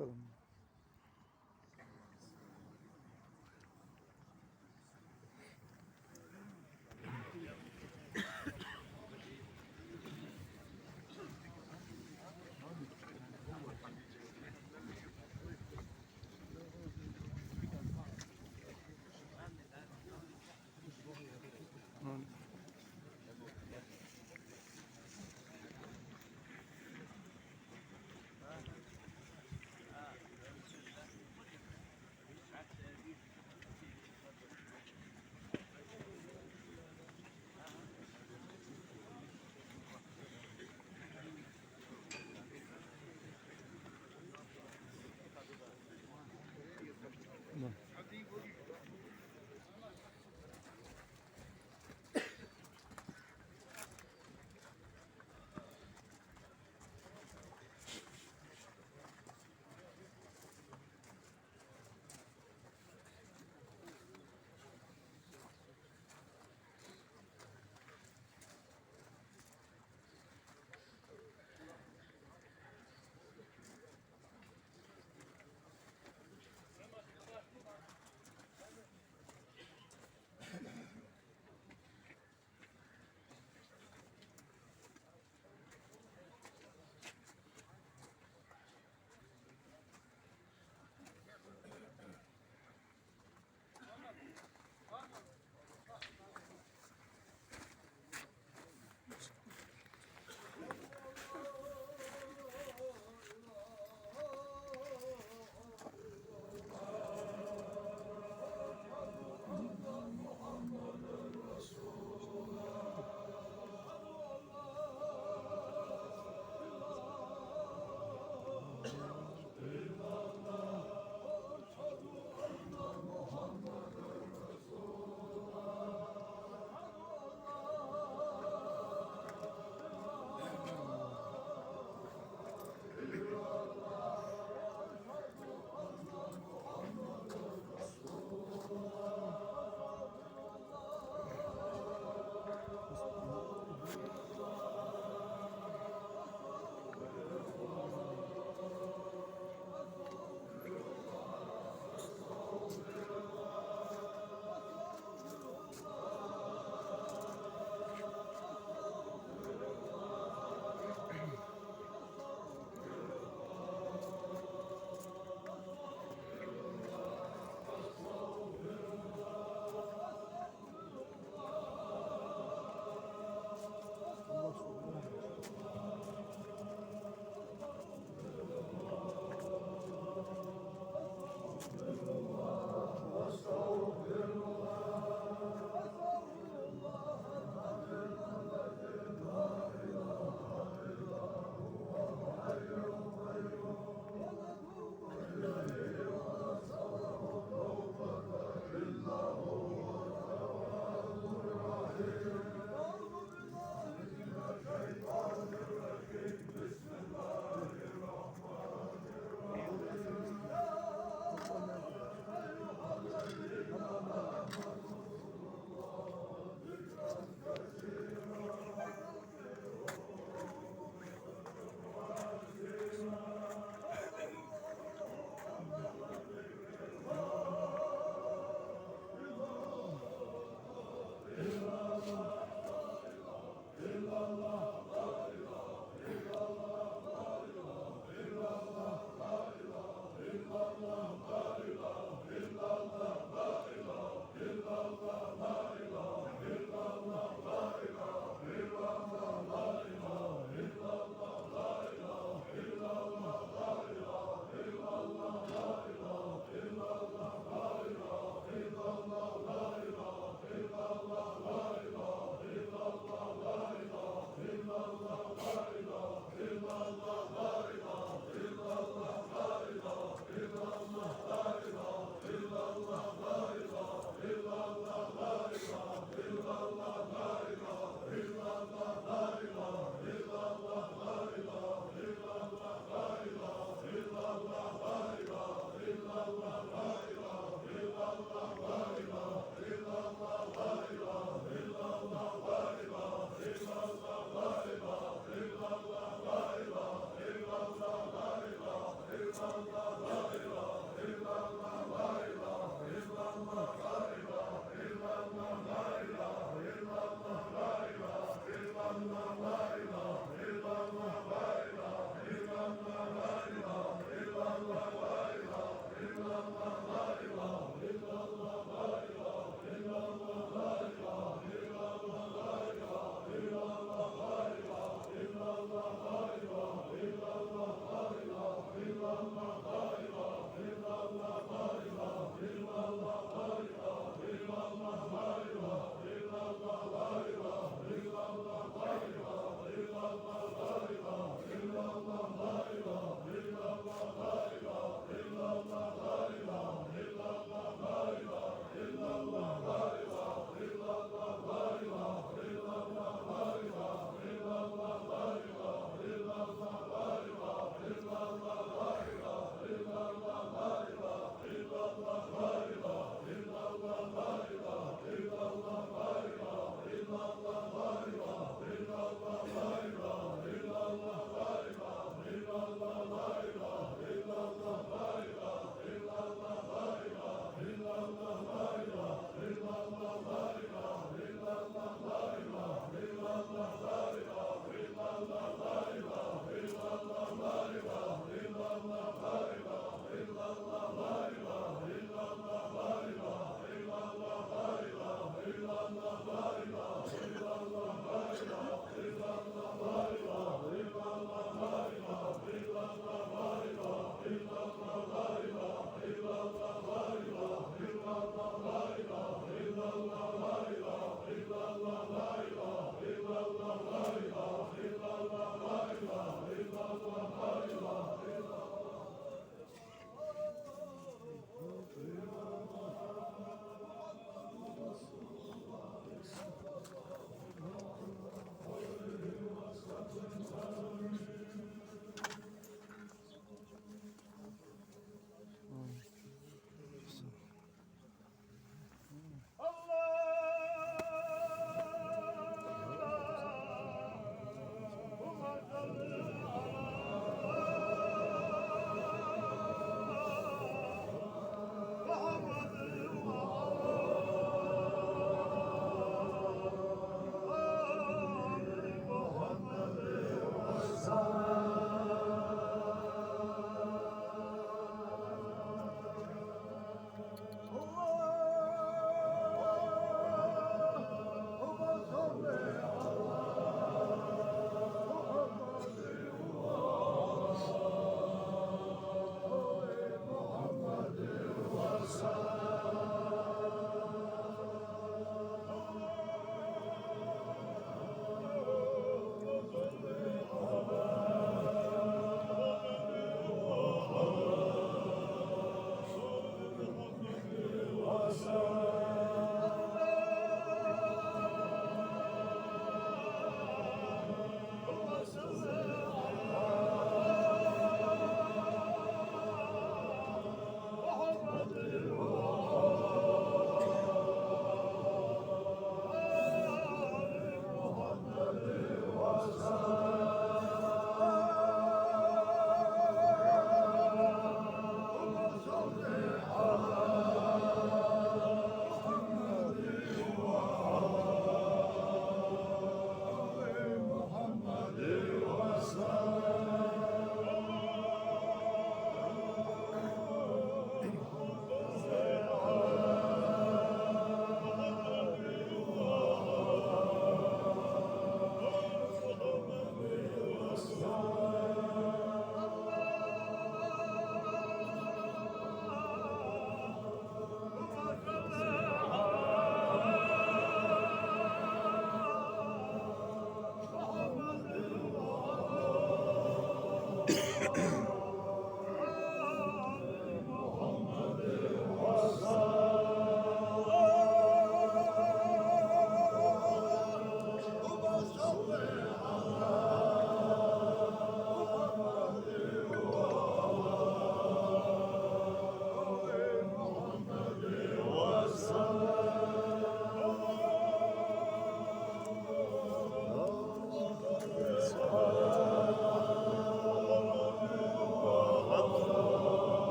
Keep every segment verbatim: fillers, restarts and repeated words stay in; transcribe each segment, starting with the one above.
السلام.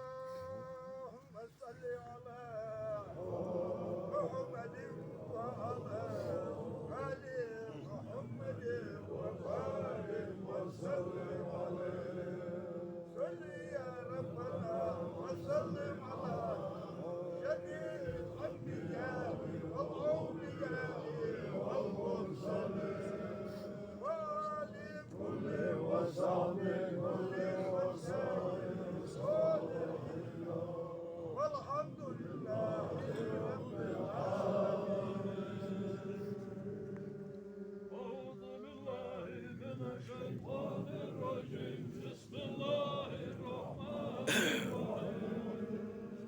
اللهم صل على محمد وعلى آل محمد وبارك وسلم عليه. صل يا ربنا وسلم على جميع الأنبياء والأولياء والمرسلين وآل كل وصحبه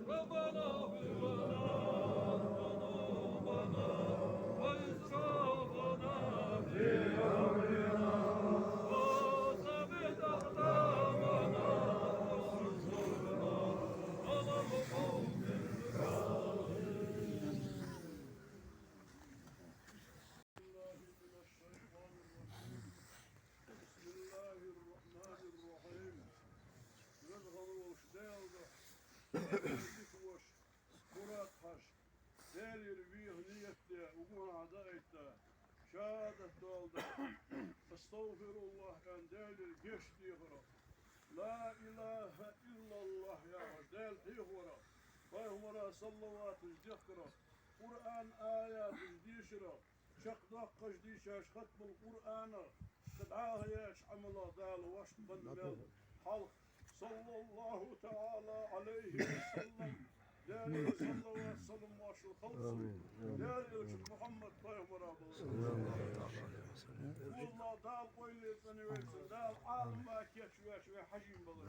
ربنا اغفر لنا ذنوبنا وإسرافنا في أمرنا وثبت أقدامنا وانصرنا على القوم الكافرين. بسم الله الرحمن الرحيم. Веза хинна волча Даьла духьа, Мурад-Хьажа, Даьлагара веха ният де, уггар хьадаийта, шадат долда, астагӀфируллахӀ аьнна, Даьлагара гешт дехар, ла илахӀа иллаллахӀ яхаш, Даьла хьехар, пайхамара салаваташ дехкар, Къуръан аяташ дешар, чакхдоаккхаш дийшача хатмал Къуръана, кхы дӀахо яьча Ӏамалах Дала вайна бенна мел хьалха, саллаллахӀу таӀала Ӏалайхи ва саллам, Даьлагара салават-салам моаршал хилда цунна, Даьла элчан Мухьаммад пайхамара балар. ВаллахӀ, Дала къайле цӀенвойла цун, Дала Ӏаламах кийчвеш вай Хьажий балар.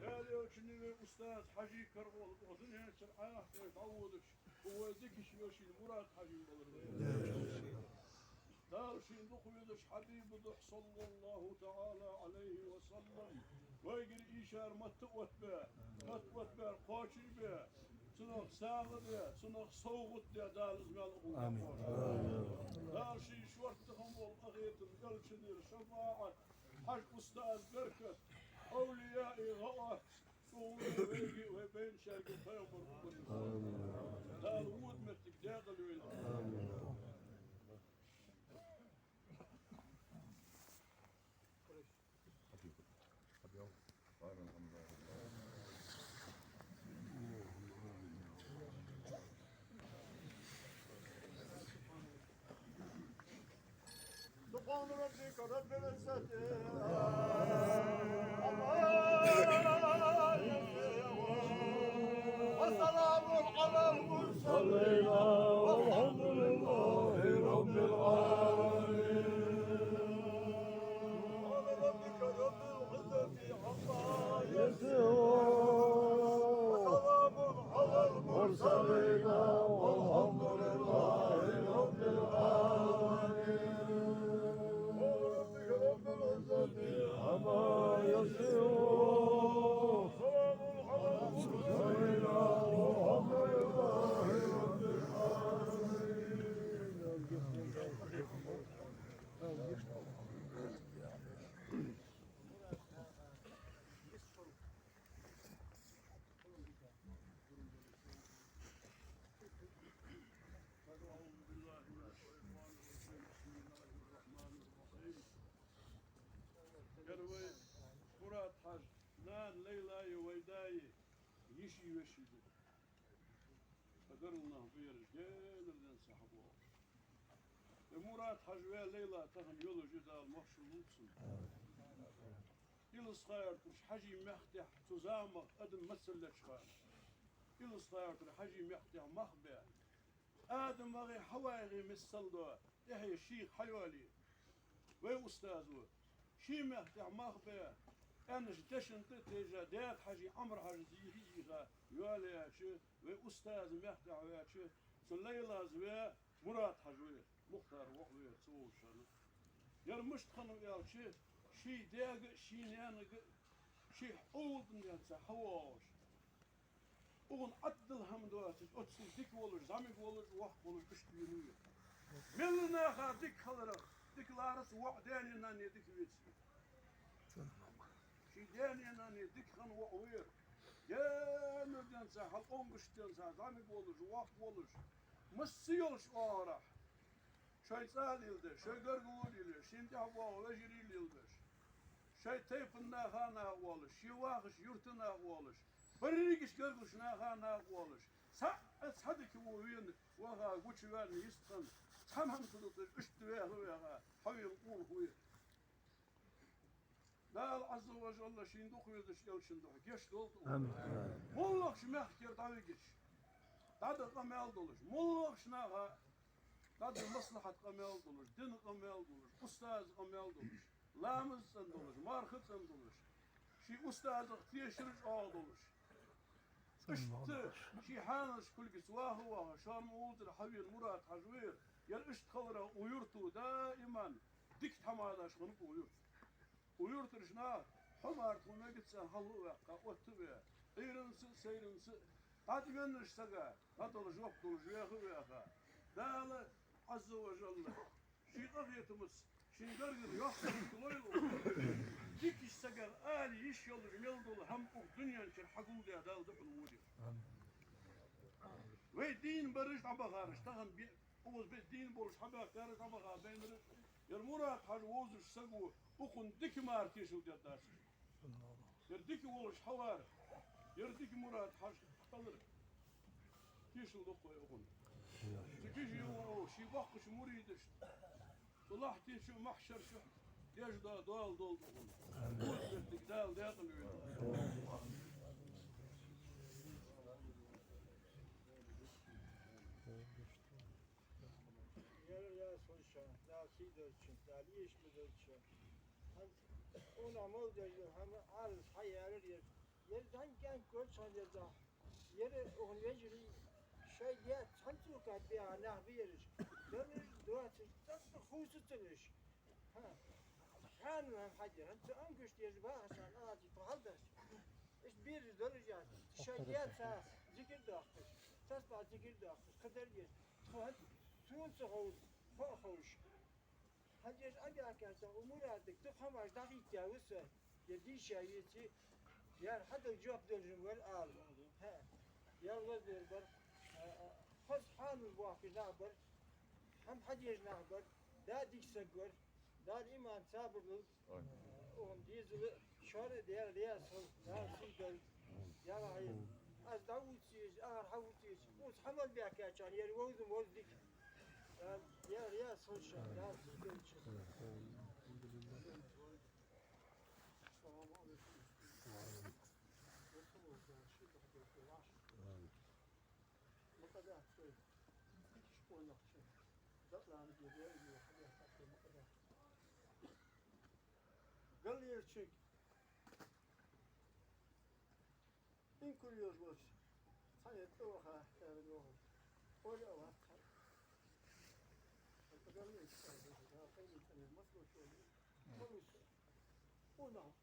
Даьла элчан вай устаз Хьажий караволва, укх дунен чура Ӏахтар дӀаводаш, Вай дикача вешийна Мурад-Хьажий балар. Дала шийна дукха везача Хьабиба духьа, саллаллахӀу таӀала Ӏалайхи ва саллам, вайгара ийшар матта оттабе, матта оттабар кхоачашбе, цунах сагӀа де, цунах совгӀат де Дала из мел укхунга. Амин. Дала ший шортта хинна вола къахетам, элчанера шафаӀат, Хьажий устаза беркат, овлияий гӀо, Цу вайга, вай байначарга пайхамар хургба. Дала вода моттиг декъала йойла. سبحان ربك رب العزة عما يصفون. وسلام على المرسلين والحمد لله رب العالمين. سبحان ربك رب العزة عما يصفون. وسلام على المرسلين والحمد لله رب العالمين. سبحان ربك رب العزة عما يصفون. وسلام على المرسلين والحمد لله رب العالمين. أعوذ بالله من الشيطان الرجيم. بسم الله الرحمن الرحيم. Ер вай Мурад-Хьажа нана Лайлаи вай даи йиши веши да. Ткъа гаргара бераш генара денз хьабоагӀа. Ер Мурад-Хьажа ваь Лайла тахан йолаш я, Дала моаршал лулда цунна. Иласха-Юртарча Хьажий мехка цу замах адам мацаллеча хана, Иласха-Юртара Хьажий мехка мах баь, Адама гӀи Хьавай гӀи миссел дола тӀехье шийх хьайоалае, вай устазо ший мехка мах баь, къаьнаш дешан тӀа а тайжа, Даьда-Хьажий, Ӏамар-Хьажий зийхи а йийха, йоалаяьча, вай устаза мехка ваьча, цу Лайлас ваь Мурад-Хьажа вай, Мухтара воӀ вай цу вовшашна. Ер мишта хиннав аьлча, ший даьга а, ший наьнага а, ший хьулдана денз хьавоагӀаш, укхун Ӏаддала хӀама доацаш, оццул дика волаш, зӀамига волаш, воккха волаш, иштта венав ер. Мел наха дика хиларах, дика ларац воӀ даьнеи наннеи дика вецаре. Ший даьнеи наннеи дика хинна воӀ ва ер. Генара денз хьалкъонгаш денз, зӀамига волаш, воккха волаш, масса йолча оагӀорахьа шоай цӀа а леладеш, шоай гаргало а лелаеш, шийна тӀехьа боагӀа вежарий а леладеш, шоай тайпан наха а накъавоалаш, ший вахаш юрта а накъавоалаш, берригача гаргарча наха а накъавоалаш, цхьа а цхьа дика во вена ваха гучаваьнна йистхинна, цхьа хӀама ца дуташ, иштта ваьха-ваьха, хьавена къонах ва ер. Дала Ӏазза ва жалла шийна дукха везача элчан духьа гешт долда цунна. Амин. МоллагӀча мехкара дӀавигача, дӀадала къамаьл долаш, моллагӀча наха дӀадала маслахьата къамаьл долаш, дина къамаьл долаш, устаза къамаьл долаш, ламаз цӀена долаш, марха цӀена долаш, Ший устазах тешар чӀоагӀа долаш. Иштта ший хьанал кулгаца ваха-ваха, шоана ма вовзар хьавена Мурад-Хьажа вера, ер иштта хиларах укх юрто даиман дика хӀамаш хиннаб укх юрта. Укх юртарча наха хьо мара тхона мегац аьнна хьалха а ваьккха, отта а ваь, Ӏуйранца а, сайранца а, дӀатӀавеннача сага дӀадала жоп долаш ваьха а ваьха, Дала Ӏазза ва жалла ший къахетамца ший гаргара йоккха дика лойла. Дикача сагах ала йиш йолаш мел дола хӀама укх дунен чура хьагулдаь Дала духьал воде. Вай дийна бараш дӀабахараш, тахан бе-, укхаза бе-, дийна болаш хьабаьхкараш дӀабаха байнараш, ер Мурад-Хьажа вовзаш саго укхунна дика мара тешал дергдац. Ер дика волаш хьавар, ер дика Мурад-Хьажа хилар тешал да-кх вай укхунна. Цу кижи юха ший боккхача муридашта цу лахьте чу, махьшар чу деш дола доал долда укхунна. Укхунна деррига Дала даькъала йойла. Ер ясхуша, Дала сий долча, Дала ийш ма долча. ХӀанз къонах мел деш дола хӀама Ӏалас хьаярар ер. Ер дӀа кӀаьнк корчхьан деза. Ер укхун вежарий шоай даьца цхьан цӀоках баьха нах ба ераш. Далар доацаш, цӀаккха хувцацалаш. ХӀа. Хьанал хӀама хьадер. ХӀанз цу ангуш деш бахаш хьан агӀази тхо хьалдаш. Иштта бераш долаш яц. Шоай даьца зикар доаккхаш, тасбихь зикар доаккхаш, кхы дар деш. Тхо хӀанз сона ца ховш, хьо а ховш. ХӀанз деш Ӏабаьхкача у Мурадага дукха хӀамаш дӀахийтта ва со, я дийша веце, яр хьадала жоп долаш вар ала. ХӀа, ял вазлур бар, а, а, хоза хьанал боахкаш нах бар, хӀама хьадеш нах бар, да дика саг вар, Дала иман, сабар лулда, укхун дезала, шоана Дала раьза хилва, Дала сий долда. Яла хьайна. Аз дӀавувцаш, ахар хьавувцаш, укхаза хьа мел баьхкачарна ер вовзам вовза дика. Дала, я, я, слушай, Дала сий долда. Салам алейкум. Ма къа дац вай. Дикаш къонахчун. Дакълана геде, хьадаьхкача ма къа дац. Галерчиг. Инкур йолаш волча цхьанне тӀа ваха, аьлар йоах. Оре а вац цхьа. Галерчиг, да, къайли цӀенер, масло шоли. Полис. Къонах.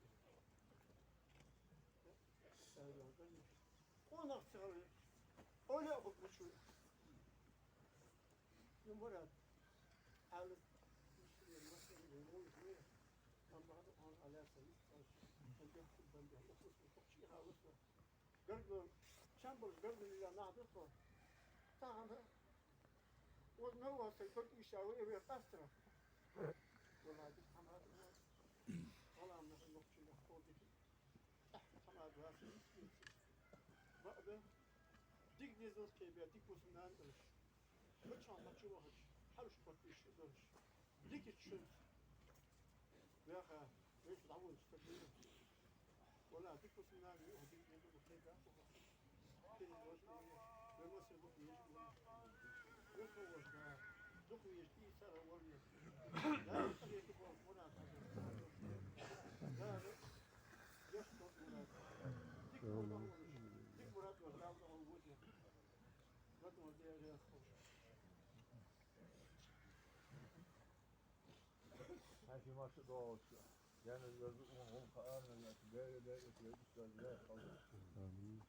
Къонах ца хилар. Оля а букъ бучу. Юмарат. Алис. Мисри, Мисри, Мисри. Амма хӀана хьона Аляса, Мисри. Ангехкун бандех, укхус, укхус, чи халус. Гаргар, чам болаш гаргар ила нах да тхо. Тахан укхаза мел вац сай, гаргар иштта ва, э, вер къастара. Валлахьи, дика хӀама да. Гьалам нах, нохчий нах, кхо дика. Ахьа, хӀама да, вац, бакъда, дика дезал кхебе, дика бусалба нана долаш. Мичахьа мача вахача, хьалаш кхоттийша долаш. Дикача шуца ваьха, вешта дӀаволча стаг вийна. Валлахьи, дика бусалба нана юха дика дезал кхебе, кхо ваха. Кхин вац вай, вай массане дукха везаш вай. Ваха вац, да, дукха везаш, и цара вар везаш. Да, къахетам бола Мурад. Да, да. Дика Мурад, Дика Мурад, Дала духьал воде. Вадон дера ховш. Хьаьший маша доагӀаш. Яна веза ун гӀум хаана яц, бера, бера, бера, бера, бера, бера. Амин.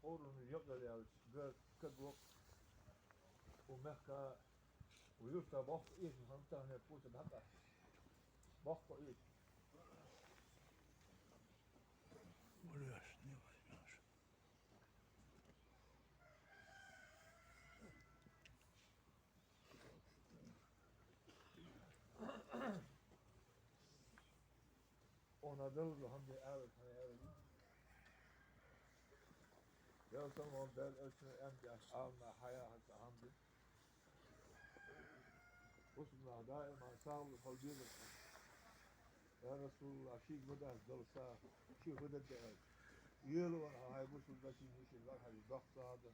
Орун якъал ялч, бер кад вокъ. У мехка, у юрта боккха ийш, хантахне пута бакъа. Боккха ийш. Валеш, не возьмешь. Она дал хӀама де аьлар, хӀама аьлар. Ялсаман дал элчана амдяш ална хьаяхаца хӀама де. Бусалба нах даиман сагӀа хила дезар. Я Расулаллахь, шийга ма дац дала сагӀа, ший хӀу дергда аьлча. Елавар хьай бусалба даши миши вар хьай доккха сагӀа да.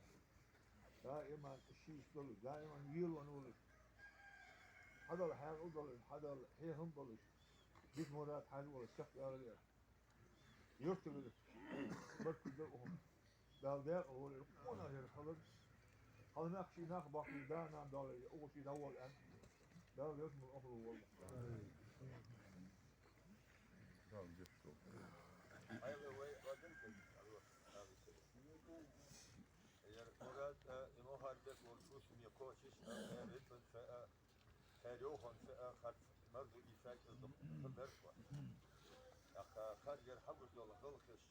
Даиман шийца долаш, даиман елавар волаш. Хьадала хьаькъал долаш, хьадала хьехам болаш. Бик Мурад хьажа волаш чакхъяьлар ер. Юрта велаш. Баркал да укхунна. Дала декъала волва ер. Къонах ер хилар. Хьалнах ший нах бахкий, да-нана Дала, укхо ший дӀаволла аьнна. Дала вешмар охлу волва. Дала дешто. Айла вай, вай дин кай, алло, алло. Ер Мурад, а, Имамхарбек волча шуш ме кхочуш, а, э, ритман ца, а, Хьер йохан ца а харц марзо ийцача из дукха хила дар-кх. ТӀаккха хьаргара хьагуш дола гӀалгӀаш,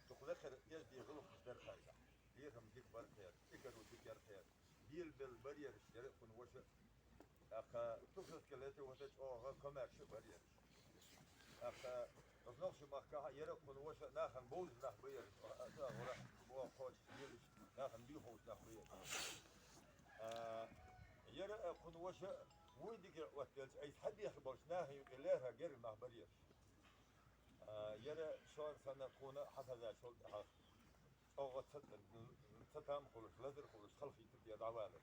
дукха лекхара эздий гӀалгӀаш дар хьарга. Дехам дика бар кхер, цӀикаро дика яр кхер. Белабелла бар ераш, ер а кхунна воша. ТӀаккха Турцийска лета вата чӀоагӀа комаьрша бар ераш. ТӀаккха из нохчий махкахьа ер а кхунна воша нахана бовзаш нах ба ераш, а, а, гӀура, бо кхочуш, елаш, нахана дий ховш нах ба ераш. А, ер а кхунна воша вуй дика оттаделча, айса хьабеха болча наха юкъе лаьрхӀа герга нах бар ераш. А, ер а шоана санна тхона хьахезачул тӀехьагӀа чӀоагӀа ца, ца там хулаш, лазар хулаш, халахетар дӀавалар.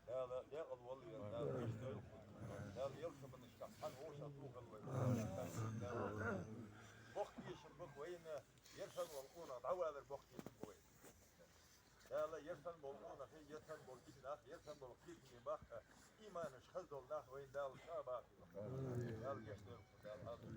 Дала декъала волва ер, Дала вешта дойла хьона. Дала ялсаманашка цхьана вовшах тухалва вай. Боккха тешам ба-кх вайна, ер санна вола къонах дӀавалар боккха тешам ба вайна. Дала ер санна бола къонахий, ер санна бола дика нах, ер санна бола кхетаме баккха, иманаш хоза дола нах вайна Дала ца бахийла. Дала гешт дойла, Дала хьалха.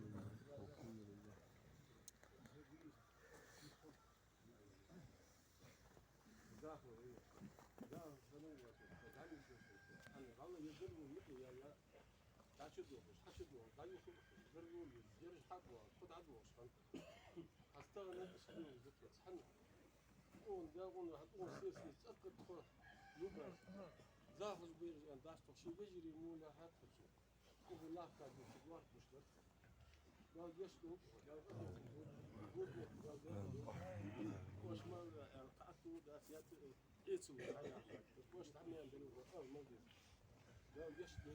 Укхун дагӀун ваха, укхун сесий цӀаккха тхо юбраш. Захуз биржан дастох ши вежарий мула хьатхучу. Укхун лахка дучу дуаш буш дар. Дал геш ду, дал геш ду, дал геш ду. Кош мал эл кату дас ят эцу хая. Кош тамян деру ал магис. Дал геш ду.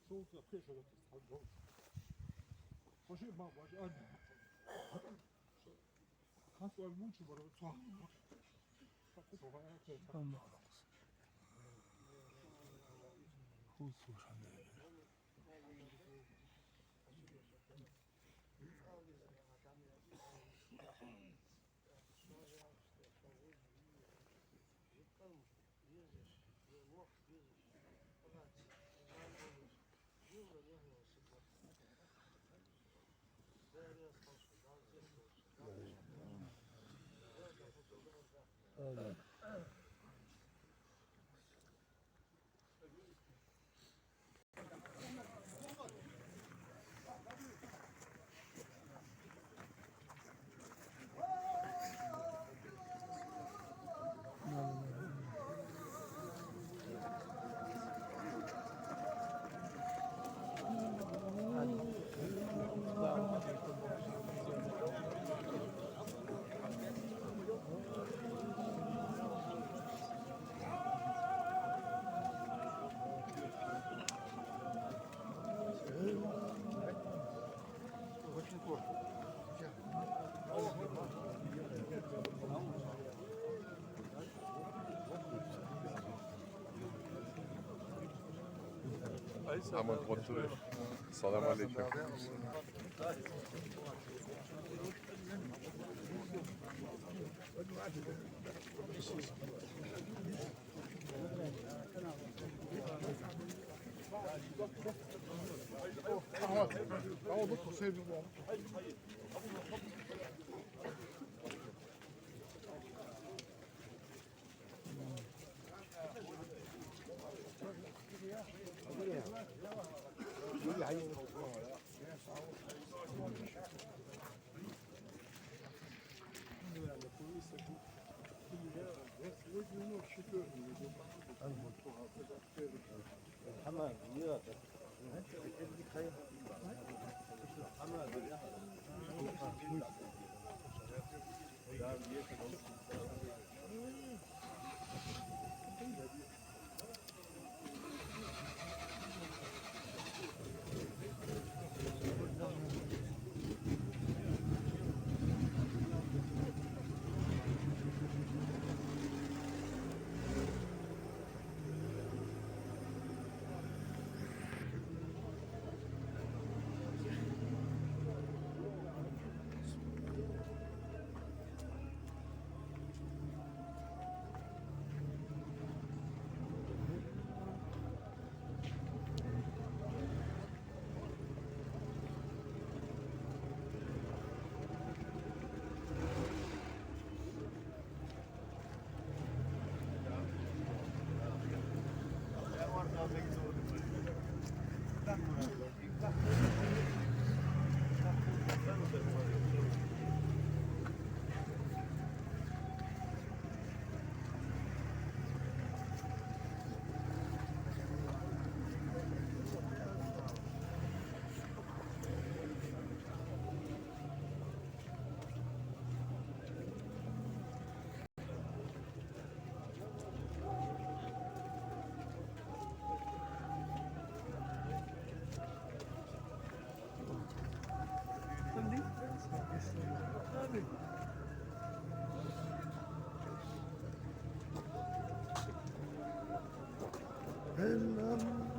Шоуца пхе шагатта хьалдол. Хоши ма баш ан. Хас вар мучу баро цо. Амма хас. Хус хушан да. Аман Батуев. Салам алейкум. إلا الله.